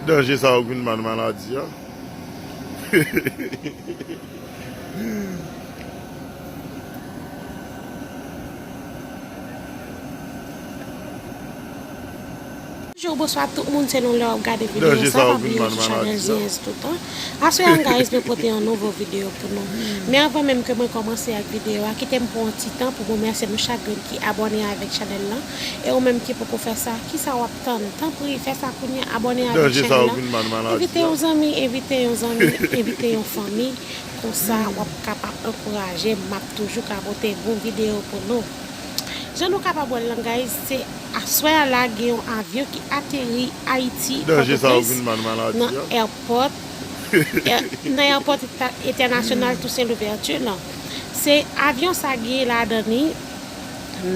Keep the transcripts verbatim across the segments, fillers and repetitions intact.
Danje sa yo vin ban maladi a. Bonjou, bonswa tout moun, selon lè w ap gade videyo sa, pa bliye sou chanèl Ziyèz toutan. Aswè a, guys, mwen pote yon nouvo videyo pou nou. Men anvan menm ke mwen kòmanse ak videyo a, kite m pran yon ti tan pou m remèsye nou chak grenn ki abòne avèk chanèl lan. E ou menm ki poko fè sa, kisa w ap tann? Tanpri, fè sa kounye a, abòne avèk chanèl lan. Envite yon zanmi, envite yon zanmi, envite yon fanmi. Konsa, w ap kapab ankouraje m, m ap toujou ka pote bon videyo pou nou. Jan nou kapab wè l lan, guys, se aswè a la gen yon avyon ki ateri Ayiti, Pòtoprens, nan èpòt, nan èpòt entènasyonal Toussaint Louverture lan. Se avyon sa gen ladan li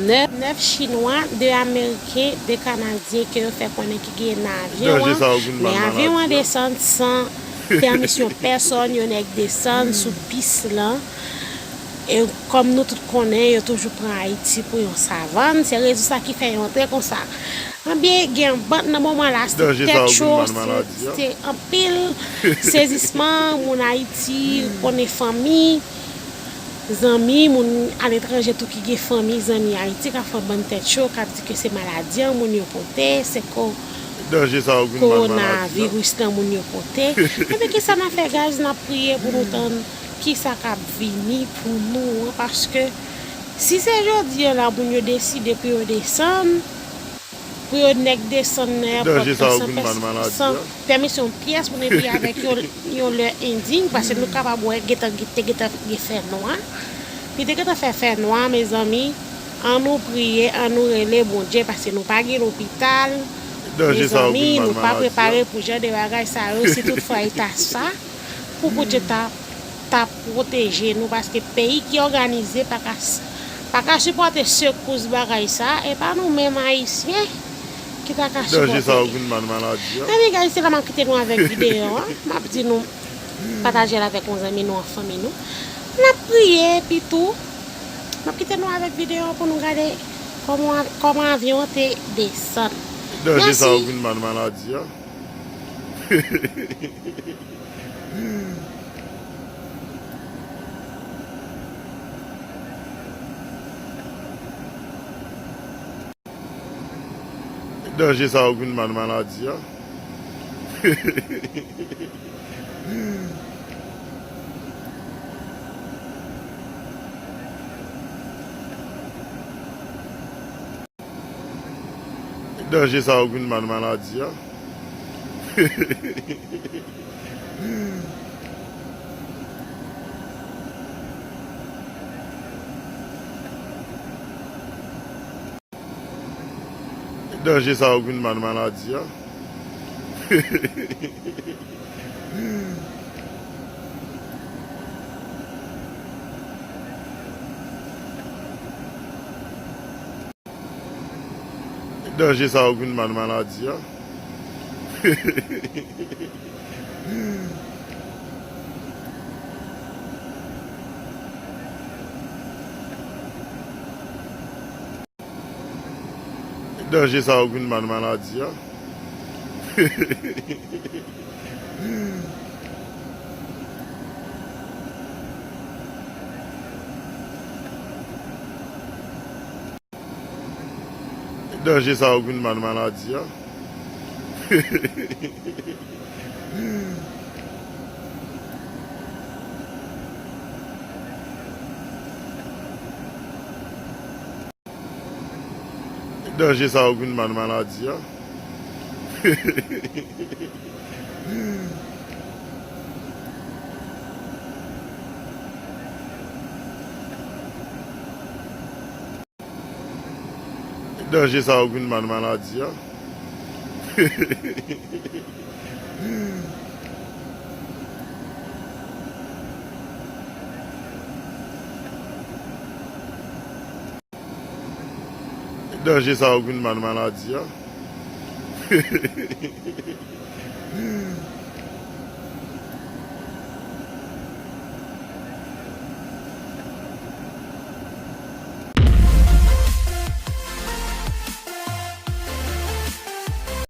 nèf, nèf Chinwa, de Ameriken, de Kanadyen ke yo fè konnen ki gen nan avyon an. Men avyon an desann san pèmisyon pèsòn, yon nèg desann sou pis lan. E kòm nou tout konnen, yo toujou pran Ayiti pou yon savann. Se rezon sa ki fè yo antre konsa. Ebyen, gen yon bann nan moman la, se tèt cho, se anpil sezisman, moun Ayiti, konnen fanmi, zanmi, moun aletranje tou ki gen fanmi, zanmi Ayiti, k ap fè bann tèt cho, k ap di ke se maladi an moun yo pote, se ko, kowonaviris lan moun yo pote. Ebyen, kisa n ap fè, guys? N ap priye pou nou tann kisa k ap vini pou nou an, paske si se jodi an la moun yo deside pou yo desann, pou yo nèk desann nan èpòt lan san pèmisyon pyès moun epi avèk yon, yon lè endiy, paske nou kapab wè gentan, te gentan gen fè nwa. Li te gentan fè fè nwa, mezanmi. An nou priye, an nou rele Bondye, paske nou pa gen lopital. Mezanmi, nou pa prepare pou jan de bagay sa yo, si toutfwa e ta sa, pou Bondye ta, ta pwoteje nou, paske peyi ki òganize pa ka, pa ka sipòte sekous bagay sa, e pa nou menm Ayisyen ki ta ka sipòte li. Ebyen, guys, se la m ap kite nou avèk videyo an. M ap di nou, pataje l avèk yon zanmi nou, yon fanmi nou. N ap priye, epi tou, m ap kite nou avèk videyo an pou nou gade kòman, kòman avyon an te desann. Mèsi. Danje sa yo vin ban maladi a. Danje sa yo vin ban maladi a. Danje sa yo vin ban maladi a. Danje sa yo vin ban maladi a. Danje sa yo vin ban maladi a. Danje sa yo vin ban maladi a. Danje sa yo vin ban maladi a. Danje sa yo vin ban maladi a. Danje sa yo vin ban maladi a.